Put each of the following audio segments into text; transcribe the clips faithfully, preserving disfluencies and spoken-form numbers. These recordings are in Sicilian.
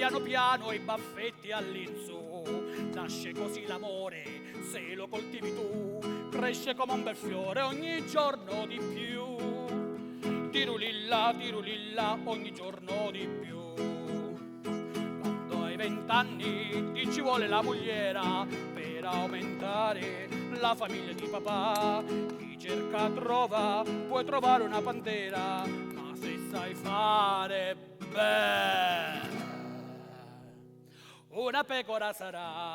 Piano piano i baffetti all'insù, nasce così l'amore, se lo coltivi tu, cresce come un bel fiore ogni giorno di più. Tirulilla, tirulilla, ogni giorno di più. Quando hai vent'anni ti ci vuole la mogliera per aumentare la famiglia di papà. Chi cerca trova, puoi trovare una pantera, ma se sai fare, beh, una pecora sarà.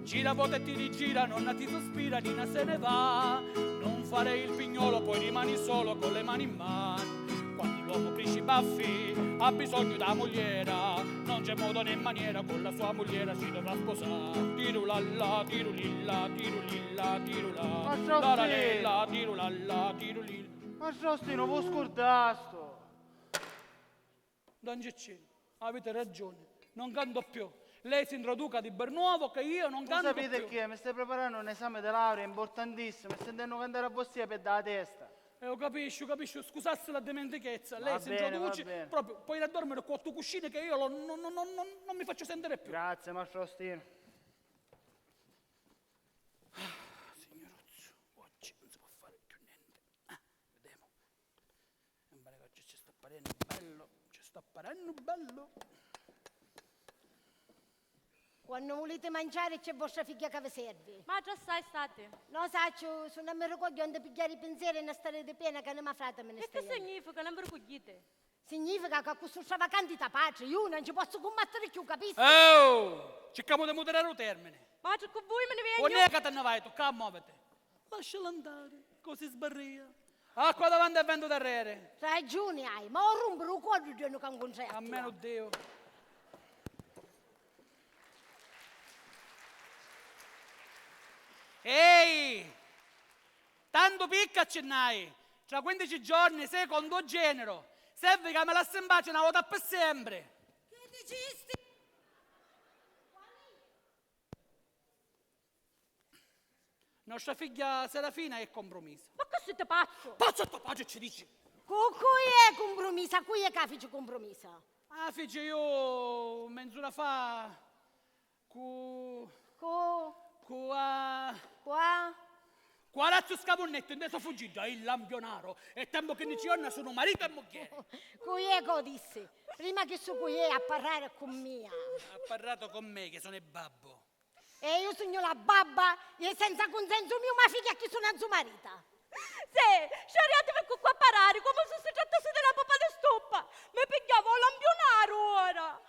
Gira, vota e ti rigira, nonna ti sospira, Nina se ne va. Non fare il pignolo, poi rimani solo con le mani in mano. Quando l'uomo cresce i baffi, ha bisogno da mogliera, non c'è modo né maniera, con la sua mogliera si dovrà sposare. Tirulalla, tirulilla, tirulilla, tirulà. Ma Faustino! La la lella, tirulalla, tirulilla. Ma Faustino, vu scurdastu? Don Ciccino, avete ragione, non canto più. Lei si introduca di Bernuovo che io non canto più. Sapete che mi stai preparando un esame di laurea importantissimo e sentennu cantare a vossia perdo la testa. Eh, lo capisco, capisco, scusassi la dimentichezza. Lei si introduce proprio, poi a dormire con otto cuscini che io lo- non, non- non- non- non mi faccio sentire più. Grazie, mastro Ostino. Ah, signoruzzu, oggi non si può fare più niente. Ah, vedemo. Mi pare che oggi ci sta parennu bello, ci sta parennu bello. Quannu vuliti manciari c'è vostra figghia ca vi servi. Ma già sai, stati. No, sacciu, su non mi ricordu onde pigghiari i pinzeri e na stari di pena ca nima frata mi ne. E che significa? Non vi ricuggiti? Significa ca cu stu stravacanti ta patri, iu non ci pozzu cummattiri cchiù, capisti? Oh! Circamu di mudirari u termini. Ma cu vui mi ni vegnu. Unn'è ca ti nni vai, tocca a moviti. Lasciala andari, così sbarria. Acqua davanti e ventu darreri. Ragiuni hai, ma ho rumpiri u coddu di ogni ca ncuntrai a tia. Almenu Diu. Ehi! Tantu picca ci nn'hai! Tra quindici giorni sei con tuo genero! Servi ca mi lassi in pace na vota pi sempri! Chi dicisti? Nostra figghia Serafina è comprumisa. Ma chi siti pazzu? Pazzu a to patri ci dici! Cu cui è comprumisa? Cui è ca fici comprumisa? Ah, fici io menz'ura fa cu... Cu... cu a... cu a... cu Orazio Scamunnettu, inteso fuggiddu, a il lampionaro, e tempu chi nni ci jonna sunu maritu e mugghieri. Cui è ca u dissi? Prima chi su cui è a parrari cu mia. Ha parlato con me che sono il babbo. E iu sugnu la babba? E senza cunsensu miu ma figghia chi suna zu marita? Sì, sciariativi cu cu a parari, comu si si trattassi di na pupa di stuppa. Mi pigghiava u lampionaru ora.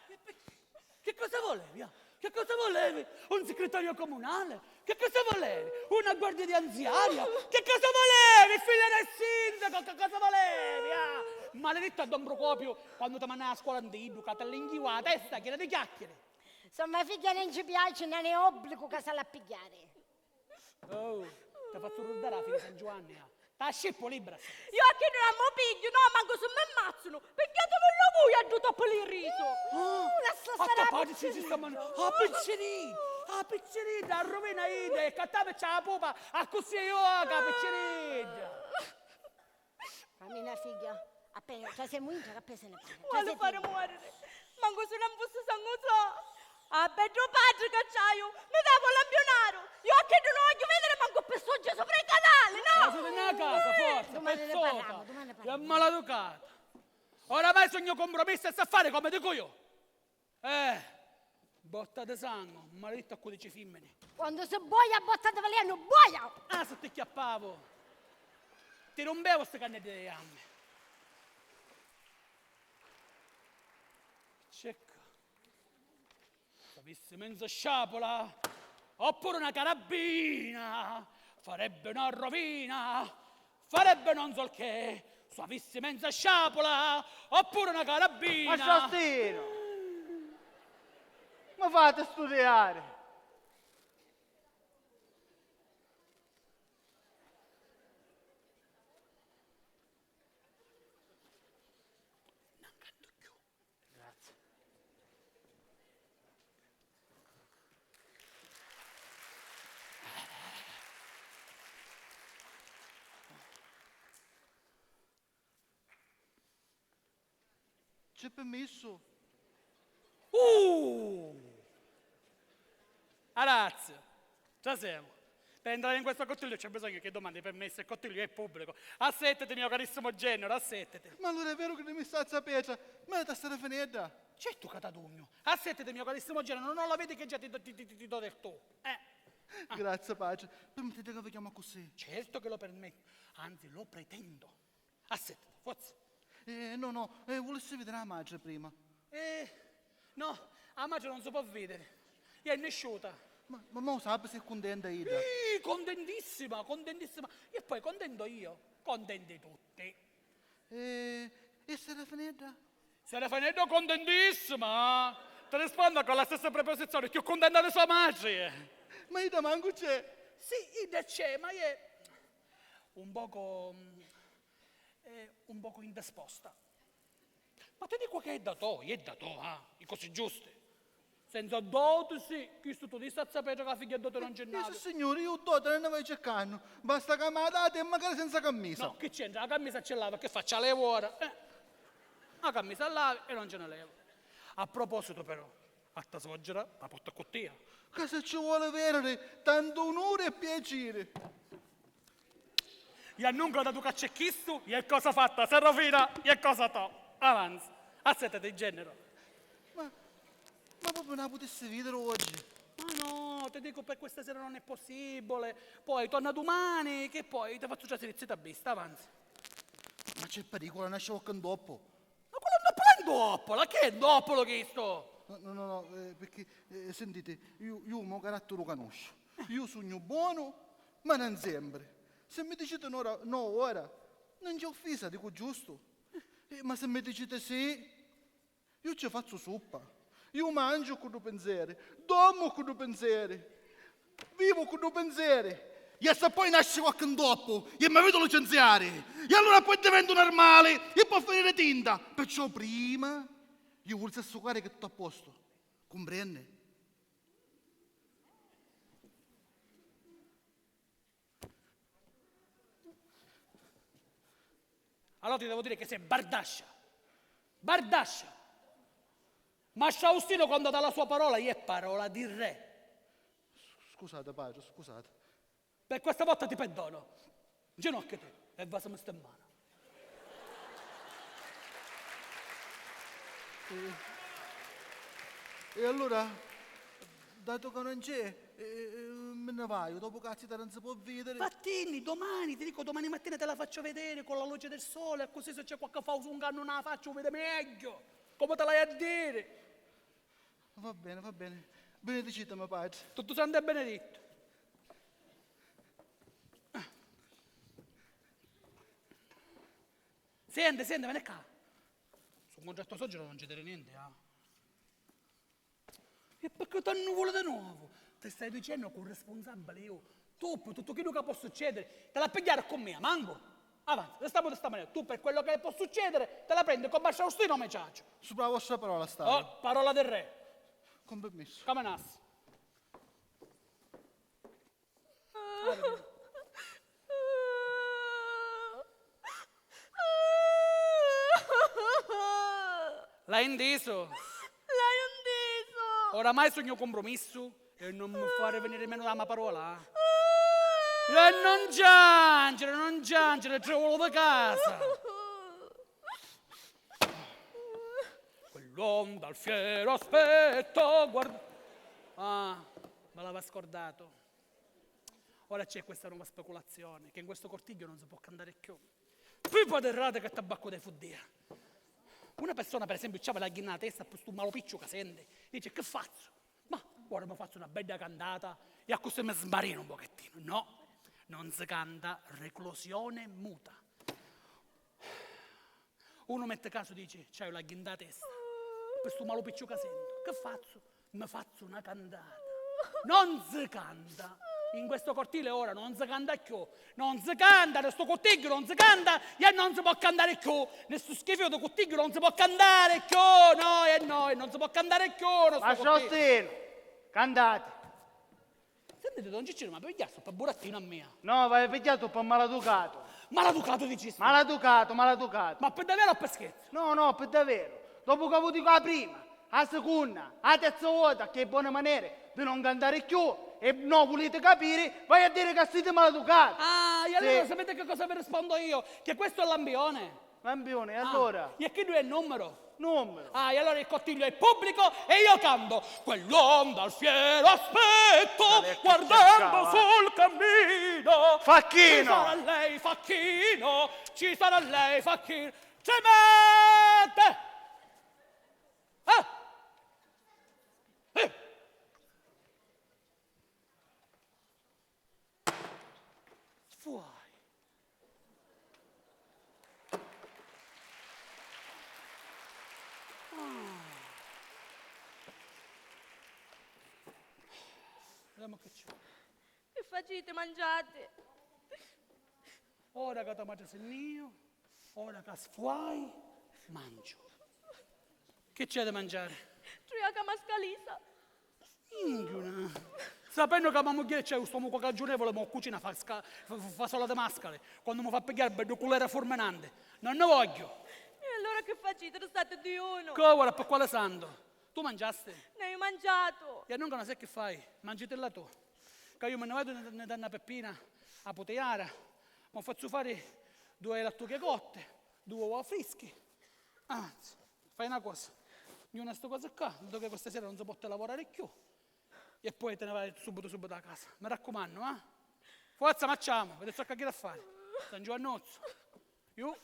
Che cosa volevi? Ah? Che cosa volevi? Un segretario comunale? Che cosa volevi? Una guardia di anziaria? Che cosa volevi? Figlia del sindaco? Che cosa volevi? Ah? Maledetto a don Procopio quando ti mannava a scuola ntiddu ca ti linchiva la testa china di chiacchiere. Insomma, figghia non ci piaci, non è obbligu ca s'ha a pigghiari. Oh, ti fazzu rurdari a fini San Giuanni, ah. T'ha scippu libra. Io a chiddu non mu pigghiu, no, mancu si mi mmazzunu. Pigghiativullu vui a ddu toppu li risu. Oh, lassa stari a picciridda. A picciridda, a picciridda, a ruvina idda, e cattavici a pupa, accussì è ioca, a picciridda. Camina figghia, appena trasemu intra ca poi se ne parla. Vuole fari muoriri. Mancu si non fussi sangu so. A beddu patri ca c'haiu, mi davu l'ambionaru. Io a chiddu non vogghiu vediri mancu pi suggi supra i canali, no? Ma siti nna casa, forza, dumani ne parliamo, dumani ne parliamo. È maleducata. Oramai sugnu compromissa e sa fari comu dicu io. Eh, botta di sangu, maledittu a cudici fimmini. Quandu si boia a botta di velenu, boia! Ah, si ti chiappavu! Ti rumbevu sti canneddi di jammi. Cicca. S'avissi menza sciapula, oppuru na carabbina, farebbe una rovina. Farebbe non so che, s'avissi menza sciapula, oppuru na carabbina. Ma Faustino! Mi fate studiari! Non cantu cchiù. Grazie. C'è permissu? Uh! Grazie. Trasemu. Per entrare in questo cortile c'è bisogno che domandi permesso, il cortile è pubblico. Assettiti, mio carissimo genero, assettiti. Ma allora è vero che mi sta zia Petra? Ma la tastera finedda? Certo che t'adugnu. Assettiti, mio carissimo genero, non lo vedi che già ti, ti, ti, ti, ti do del tu? Eh. Ah. Grazie, pace. Permettete che vi chiamo così? Certo che lo permetto, anzi lo pretendo. Assettiti, forza. Eh, no, no, eh, volessi vedere la madre prima. Eh, no, la madre non si può vedere. È nesciuta. Ma, ma mo sape se è contenta ella? Sì, contentissima, contentissima. E poi contento io, contenti tutti. Eh, e Serafenedda? Serafenedda contentissima. Ti rispondo con la stessa preposizione, più contenta di sua madre. Ma ella manco c'è. Sì, ella c'è, ma è un poco, mm, è un poco indisposta. Ma ti dico che è da to, è da to, ah, i cosi giusti. Senza doti, sì, chistu tu dissi a sapere che la figlia doti non c'è nata. Sissignori, io doti non ne vaiu cercannu. Basta che mi la dati e magari senza cammisa. No, che c'entra? La cammisa ce l'havi, che faccio? La levu ora? Eh. La cammisa la lavi e non ce ne levu. A proposito però, a ta suocera la porta cu tia. Ca se ci vuole vedere, tanto onore e piacere. E annunca datu ca c'è chistu, e cosa fatta, Serafina, e cosa to. Avanza, assettati, genero. Ma, ma proprio non la potessi vedere oggi? Ma no, ti dico per questa sera non è possibile. Poi torna domani, che poi ti faccio trasire, zitta, bista, avanza. Ma c'è pericolo, nasce qualche intoppo. Ma quale intoppo è intoppo? Ma che è intoppo chisto? No, no, no, no, eh, perché, eh, sentite, io, io il mio carattere lo conosco. Io sogno buono, ma non sempre. Se mi dicite no, ora, no ora, non c'è offesa, dico giusto. Eh, ma se mi dicite sì, io ci faccio suppa. Io mangio con due pensieri, dormo con due pensieri, vivo con due pensieri. E se poi nasce qualche intoppo e mi vedo licenziare, e allora poi divento normale e poi finire tinta. Perciò prima io voglio assucare che è tutto a posto. Comprende? Allora ti devo dire che sei bardascia. Bardascia! Mastro Austino, quando dà la sua parola, è parola di re. Scusate, padre, scusate. Per questa volta ti perdono. Ginocchiati e vasami sta mano. E, e allora, dato che non c'è, eh, eh, me ne vado, dopo che la zita non si può vedere. Fattinni, domani, ti dico, domani mattina te la faccio vedere con la luce del sole, così se c'è qualche fausunga non la faccio vedere meglio, come te l'hai a dire. Va bene, va bene. Benedicitemi, padre. Tutto santo e benedetto. Senti, senti, veni qua. Su un contratto soggiero non ci diri niente, ah. E perché t'annuvuli di nuovo? Ti stai dicendo corresponsabile io. Tu, per tutto quello che può succedere, te la pigliare con me, manco. Avanza, restiamo di sta maniera. Tu, per quello che può succedere, te la prendi con Basciaustino o me ciaccio. Sopra la vostra parola sta. Oh, parola del re. Con permesso. Come nasce? L'hai inteso? L'hai inteso? Oramai sugnu cumprummissu e non mi fari veniri menu la ma parola, eh? E non cianciri, non cianciri, trivulu di casa! Quell'uomo dal fiero aspetto, guarda. Ah, me l'aveva scordato. Ora c'è questa nuova speculazione, che in questo cortiglio non si può cantare più. Pipa di rate che tabacco dei fuddia. Una persona, per esempio, c'aveva la ghina alla testa, pi stu malupicciu ca senti, dice: "Che fazzu? Ma ora mi fazzu una bedda cantata e accussì mi smarinu un pochettino." No, non si canta reclusione muta. Uno mette casu, dici: "C'haiu la ghintà testa, pi stu malu picciu ca sentu, che fazzu? Mi fazzu na cantata." Non si canta! In questo cortile ora non si canta cchiù, non si canta, nni stu cuttigghiu non si canta e non si pò cantari cchiù, nni stu schifiu di cuttigghiu non si pò cantari cchiù, no e no, e non si pò cantari cchiù, nni stu cuttigghiu. Mastru Austinu, cantate! Sentiti, don Ciccinu, ma pigghiasti pi burattinu a mia? No, v'haiu pigghiatu pi maladucatu. Maladucatu dicisti? Maladucatu, maladucatu. Ma pi daveru o pi scherzu? No, no, pi daveru. Dopu ca vu dicu a prima, A secunna, a terza vota, che bone manere di non cantare cchiù e no vulite capire, vai a dire ca site maleducati. Ah, e allora sapete che cosa vi rispondo io? Che questo è lampione. Lampione, e allora? E che lui è numero? Numero. Ah, e allora il cortile è pubblico e io canto. Quell'onda al fiero aspetto, guardando sul cammino. Facchino! Ci sarà lei, Facchino, ci sarà lei, Facchino. Cemente! Ah! Eh! Sfuai. Ah. Vediamo che c'è. Che facite, mangiate? Ora ca to matri si nni iu, ora ca sfuai, mangiu. Chi c'è di mangiari? Truiaca mascalisa. Minchiuna. Sapennu ca me mugghieri c'è u stomacu cagiunevoli, mo cucina fa, sca- fa, fa, fasola di mascali. Quannu mi fa pigghiari beddu culera furminanti, non ne vogghiu. E allora che facite? Ristate diunu. Covara, per quale santo? Tu mangiasti? No, io mangiato. E allora non sai che fai? Mangitilla tu. Ca io me ne vado, ne, ne danno a Peppina, a putiara, ma fazzu fare due lattuche cotte, due uova frische. Anzi, fai una cosa, io una sta cosa qua, dato che questa sera non si può lavorare più, e poi te ne vai subito, subito a casa. Mi raccomando, eh? Forza, facciamo, vedete ciò che gira a fare. San Giovannozzo, io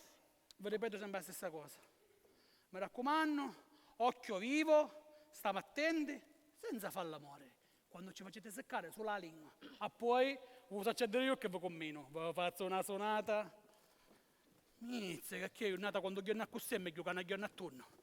vi ripeto sempre la stessa cosa. Mi raccomando, occhio vivo, stiamo attenti, senza farla morire. Quando ci facete seccare solo la lingua, a poi vi saccio a dire io che vi combino, vi faccio una sonata. Mizzica, che è giornata quando giorna così è meglio che una giorna attorno.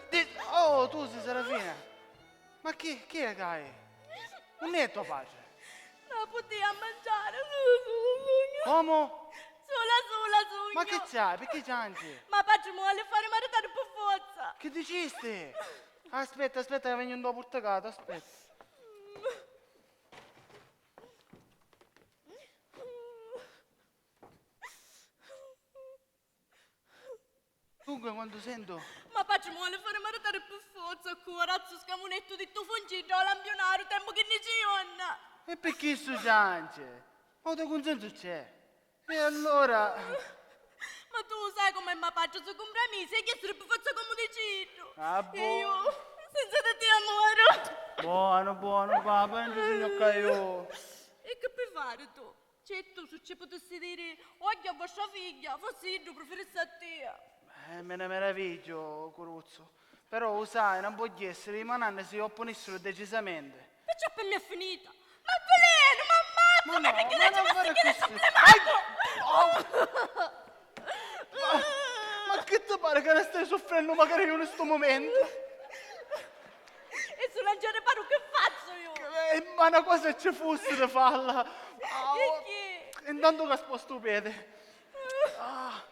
Di- Oh, tu sei Serafina? Ma chi, chi è che hai? Non è tuo padre? Non potia mangiare, solo, solo sogno. Come? Sola, sola sogno. Ma chi c'hai? Perché piangi? Ma padre mi vuole fare maritare per forza. Che dicisti? Aspetta, aspetta, che vengo in tua portacata, aspetta. Dunque, quando sento... Ma padre mi vuole fare maritare per forza, cu razzu scamunettu di tu fungiddu a lampionaru, tempo quindici giorni. E perché sto ciange? Ma tu consenso c'è? E allora? Ma tu sai com'è ma padre, su compromessi e chiedere per forza come dicito. Ah, boh. E io, senza di te amore. Buono, buono, papà, non ci sogno io. E che puoi fare tu? Certu, si ci putissi diri, ogghiu a vostra figghia, fossi iddu preferissi a tia. Eh, me ne meraviggio, Curuzzu. Però, u sai, non vogghiu essere, i me nanni si opponissero decisamente. Perciò per me è finita. Ma velenu, ma ammazza, ma perché non fare così? Ai! Oh! Ma, ma che ti pare che ne stai soffrendo magari io in sto momento? E Su, non ci riparu, chi fazzu iu? Eh, ma na cosa ci fussi di falla. Ah, e chi? Intanto ca spostu u piedi. Ah.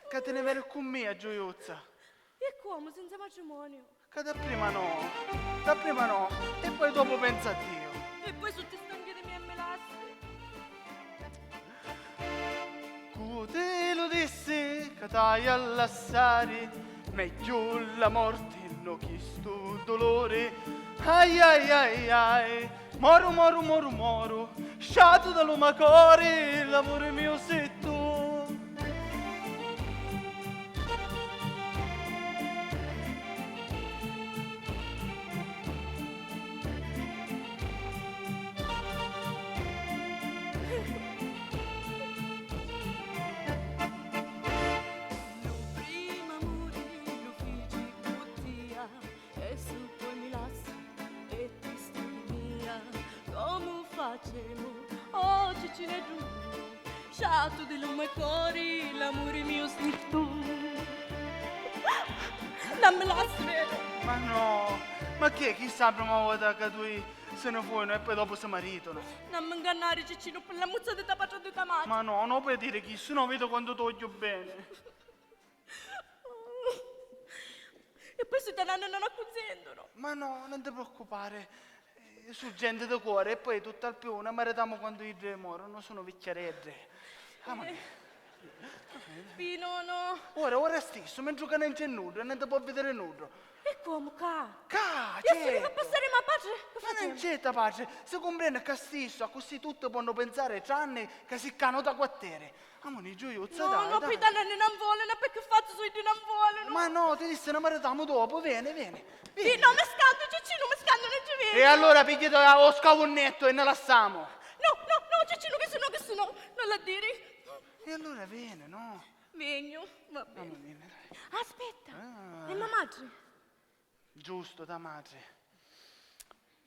Ca ti ni veni cu mia, gioiuzza. E comu, senza matrimoniu? Ca dapprima no, dapprima no, e poi dopu pensa a Diu. E poi su ti stanchi di mia e mi lassi. Cu ti lu dissi ca t'haiu a lassari, megghiu la morti no chistu duluri. Ai ai ai ai. Moru, moru, moru, moru, sciatu da lu me cori, l'amuri miu si tu. Lu primu amuri lu fici cu tia. E su poi mi lassi e ti stanchi mia, comu facemu? Oh, Ciccineddu miu, sciatu di lu me cori, l'amuri miu si tu. Non mi lassi, veru? Ma no, ma chi è? Chista è la prima vota ca dui si ne fuinu e poi dopu si maritunu? Non mi ngannari, Ciccinu, pi la muzza di ta patri e di ta matri. Ma no, non puoi dire chistu, no vedu quantu tu vogghiu beni. E poi si te nannu non accunsentunu. Ma no, non ti preoccupare. Eh, su gente di cuore e poi tutt'al più ne maritamu quando iddi morunu, sono vicchiareddi. Amore. Pino, no. Ora, ora stissu, mentri ca non c'è nuddu e non ti può vedere nuddu. E comu, ca? Ca, certo. E si passare ma patri? Che facciamo? Ma non c'è ta patri. Si comprende ca stissu, accussì tutti ponnu pensare tranne ca si canu ta quattere. Amuni, gioiuzza, no, dai, no, dai. Poi tanti non volenu, perché fazzu su iddi non volenu? Ma no, ti dissi, ne maritamu dopu, veni, veni, veni. Sì, no, mi scantu, Ciccinu, mi scantu, non ci veni. E allora pigghiati o scavunnettu e ne lassamu. No, no, no, Ciccinu, chistu no, chistu no, non l'ha diri. E allora veni, no? Vegnu, va bene. Amuni, dai. Aspetta, ah. E ma matri? Giustu, ta matri.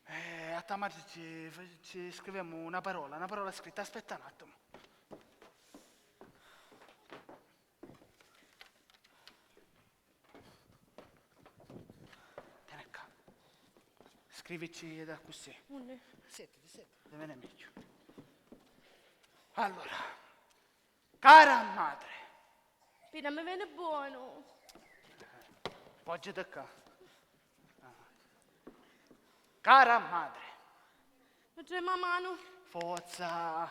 Eh, a ta matri ci, ci scrivemu na parola, na parola scritta. Aspetta un attimo. Teni ccà. Scrivici da cusì. Unni? Settiti, settiti, ti veni megghiu. Allora, cara madre. Pina mi veni buonu. Poggiati ccà. Cara madre. Mi trema a manu. Forza.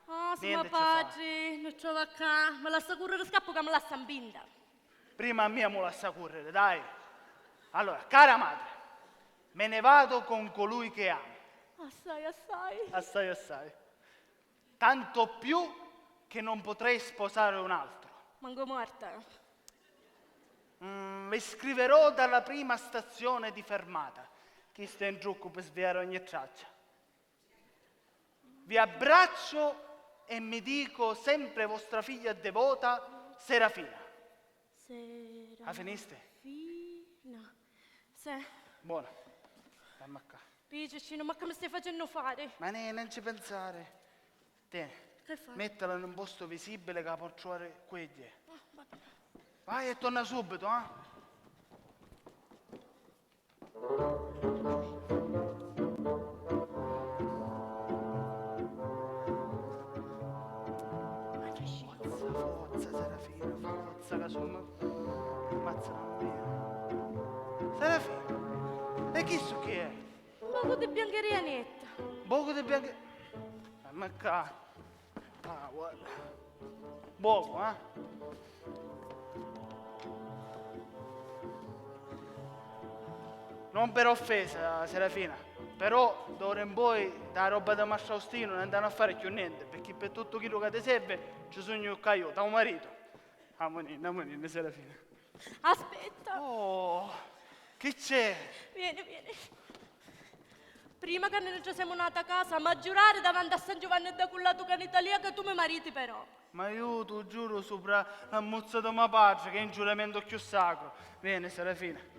Ah, si me patri mi trova ccà, mi lassa curriri, scappu ca mi lassa mpinta. Prima a mia mu lassa curriri, dai. Allora, cara madre, me ne vado con colui che amo. Assai, assai. Assai, assai. Tanto più che non potrei sposare un altro. Mancu morta. Mm, vi scriverò dalla prima stazione di fermata. Chistu è un truccu per sviare ogni traccia. Vi abbraccio e mi dico sempre vostra figlia devota Serafina. Serafina. La finiste? Sì. Buona. Dammi ccà. Pì, Ciccinu, ma che mi stai facennu fari? Ma nè, non ci pensare. Teni. Che fai? Mettila in un posto visibile che la può trovare quegghie. Ah, va bene. Vai e torna subito, eh? Forza, forza, Serafina, forza, che summa. Mazza mia. Serafina, e chistu chi è? Un pocu di biancheria netta. Un pocu di bianche-, dammi ccà. Ah, guarda. Pocu, eh? Non per offesa, Serafina, però d'ora in poi da roba di Mastru Austinu non t'hannu a fare cchiù nenti, perché per tuttu chiddu ca ti serve ci sugnu ccà iu, tau maritu. Amuninni, amuninni, Serafina. Aspetta. Oh, chi c'è? Vieni, vieni. Prima ca nni trasemu nata casa, m'ha giurari davanti a San Giovanni dda Cullatu ca nni talia ca tu mi mariti però. Ma iu tu giuru supra la muzza di me patri, che è un giuramentu cchiù sacru. Vieni, Serafina.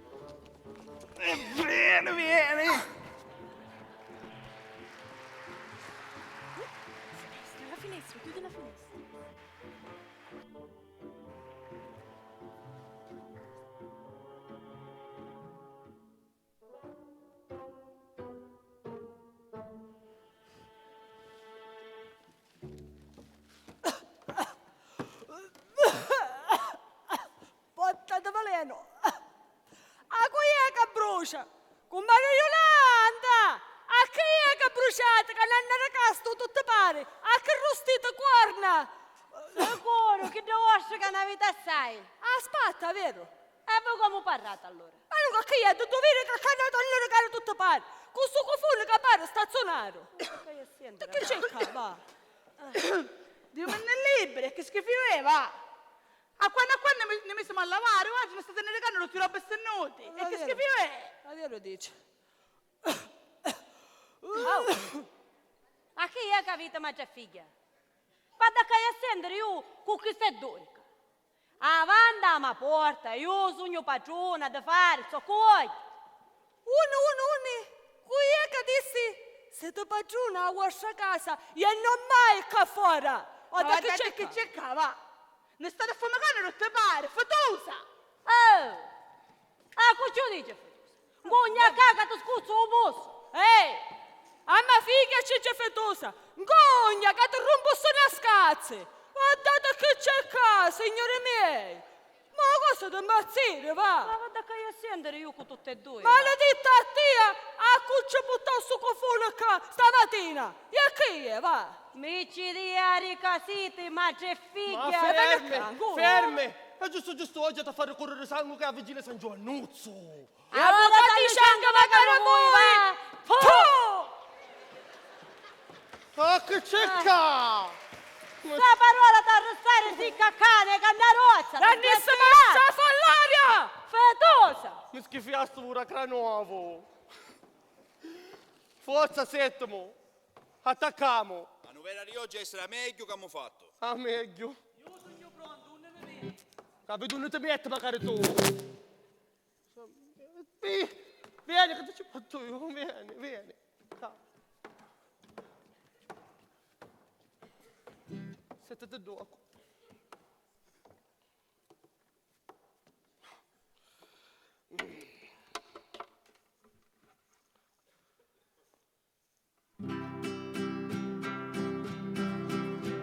E vieni, vieni. Finestra, la finestra, chiudi la finestra. Cumpari Iulanda! A chi è ca bruciati, ca n'annaricasti tutti pari? A chi rustiti cuorna? Sicuru, chiddi vostri ca n'aviti assai. Aspatta, veru? E voi comu parrati allura? Ma non chi è, di duviri ca c'hannu da annaricari tutti pari? Cu stu cufuni ca pari stazzunaru. Di chi c'è ca, va? Diu, ma nni libri, e chi schifìu è, va? A quannu a quannu ni mi-, ni misimu a lavari, oggi ni stati annaricari tutti robbi stinnuti. E chi schifìu è? Ma veru dici. Oh. Ma chi è ca aviti matri e figghia? V'adda ca a sentiri iu cu chisti dui ca. Avanti a ma porta, iu sugnu patruna di fari zoccu vogghiu. Unni, unni, unni? Cu è ca dissi? Siti patruna a vostra casa e non mai ccà fora. O da chi c'è ca? Chi c'è ca, va? Ni stati affumicani tutti pari, fitusa! Oh! Ah, cu ci u dici, fitusa? Ncugna ccà ca ti scuzzu u mussu! Ehi! A ma figghia ci dici fitusa! Ncugna ca ti rumpu stu nascazzi! Guardati chi c'è ccà, signori miei! Ma cosa di impazziri, va! Ma guarda ca a sentiri iu cu tutti e dui, va. Maleditta a tia, a cu ci puttau stu cufuni ccà stamatina! E chi è, va? Micidieri ca siti, matri e figghia! Ma fermi, fermi! E giustu giustu oggi t'ha fari curriri sangu ca a vigilia San Giuannuzzu! Avvocati, scianca, macari vui, va! Puh! Ma chi c'è ccà? Sta parola t'ha ristari sicca cane, canna rozza! L'annissima sta fall'aria! Fetosa! Mi schifiastu pura cranuovu! Forza, settimu! Attaccamu! A nuvera di oggi essera megghiu c'amu fattu! Ah, megghiu! Iu sugnu prontu, unni mi vidi? Ca vidu unni ti metti, macari tu! Vi-, vieni, che ti ci portu io, vieni, vieni. Dai. Settati ddocu.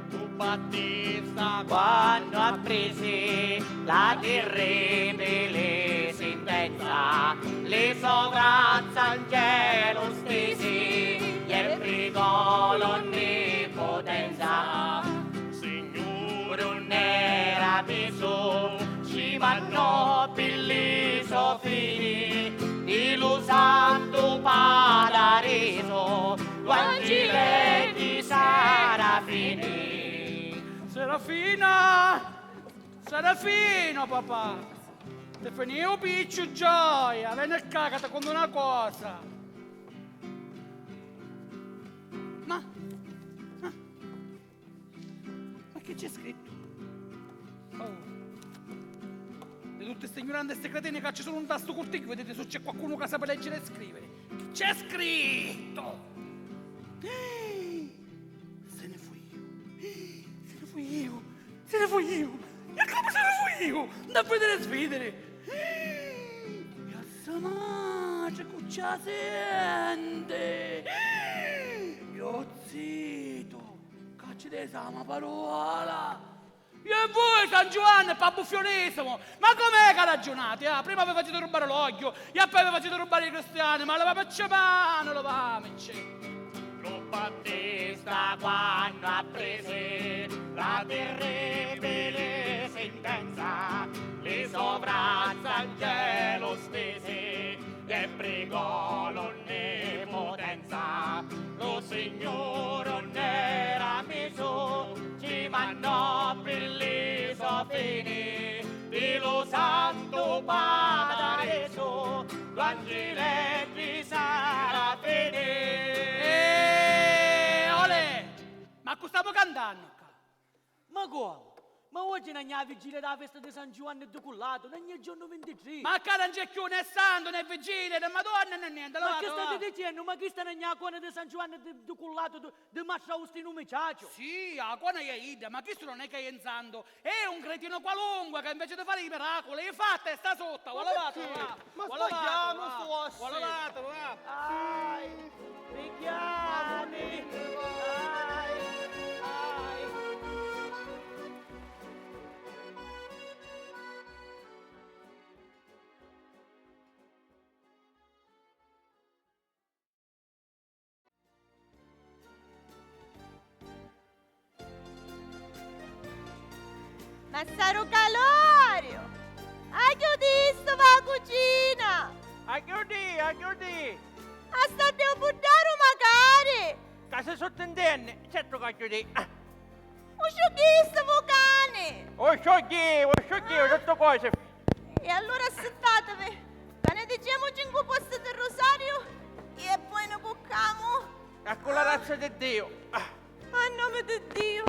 Lu Battista, quannu apprisi la tirribili sintenza, li so vrazza 'n celu stisi e prigò l'Onniputenza. Signuri, unn'era misu, ci mannò pi li so fini, di lu Santu Padari so, lu Angiletti Sarafini. Serafina! Serafino, papà! Ti finìu u picciu, gioia! Veni ccà ca ti contu na cosa! Ma, ma, ma chi c'è scrittu? Oh. Di tutti sti ignuranti e sti cretini ca ci sunnu nta stu curtigghiu, viditi su c'è qualcunu ca sapi leggiri e scriviri. Chi c'è scrittu? Se ne fui io. Se ne fui io. Se ne fui io. E comu se ne fui io? Nta vidiri e svidiri. E a sa matri cu ci a senti. Io zittu. Ca ci desi a ma parola! E vui, San Giuvanni, p'abbuffiunisimu! Ma com'è ca raggiunati, ah? Prima vi faciti rubari l'ogghiu, e appoi vi faciti rubari i cristiani, ma levamicci manu, levamicci! Lu Battista, quannu apprisi la tirribili sintenza, li so vrazza 'n celu stisi, e prigò l'Onniputenza. Lu Signuri unn'era misu, ci mannò pi li so fini, di lu Santu Padari su, lu Angiletti Sarafini. Eh, olè! Ma cu stamu cantannu ccà? Ma comu? Ma oggi non è a vigilia della festa di San Giovanni di Cullatu, non è il giorno ventitré. Ma ccà non c'è più né santu, né vigilia, né Madonna, né niente. Ma che state dicendo? Ma questa non è la cona di San Giovanni di, di Cullatu, di, di Mastru Austinu Miciacciu? Sì, la cona è idda, ma questo non è che è un santo, è un cretino qualunque che invece di fare i miracoli, i fatti sta sotto, guardate, va. Ma sbagliamo, va. Guardate, va. Ai, pigghiati! Ai, ai. Massaru Caloriu! Agghiudistivu a cucina! Agghiudì, agghiudì! A sta deu puddaru macari! Ca si sottintenni, certu ca agghiudì! U sciugghistivu u cani! U sciugghiu, u sciugghiu, tuttu cosi! E allura assittativi, benedicemu cincu posti di rusariu e poi ni cuccamu! E cu la grazia di Diu! A nomi di Diu!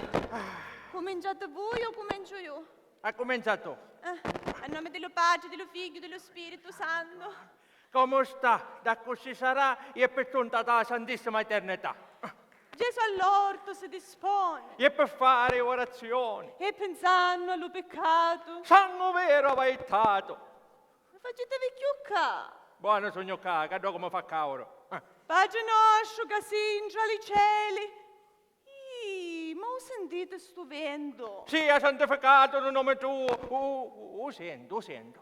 Cuminciati vui o cuminciu iu? Accumincia tu. Eh, a nomi di lu Patri, di lu Figghiu, di lu Spiritu Santu. Comu sta, d'accussì sarà, e pi tunta ta Santissima Eternità. Gesù all'ortu si disponi. E pi fari orazioni. E pinsannu a lu piccatu. Sangu veru avà jittatu. Facitevi cchiù ccà. Bonu, sugnu ccà, ca ddocu mi fa cauru. Eh. Patri nostru ca si ntra li celi. Ih, ma u sintiti stu ventu? Sia santificatu lu nomi tuu. U, u, u sentu, u sentu.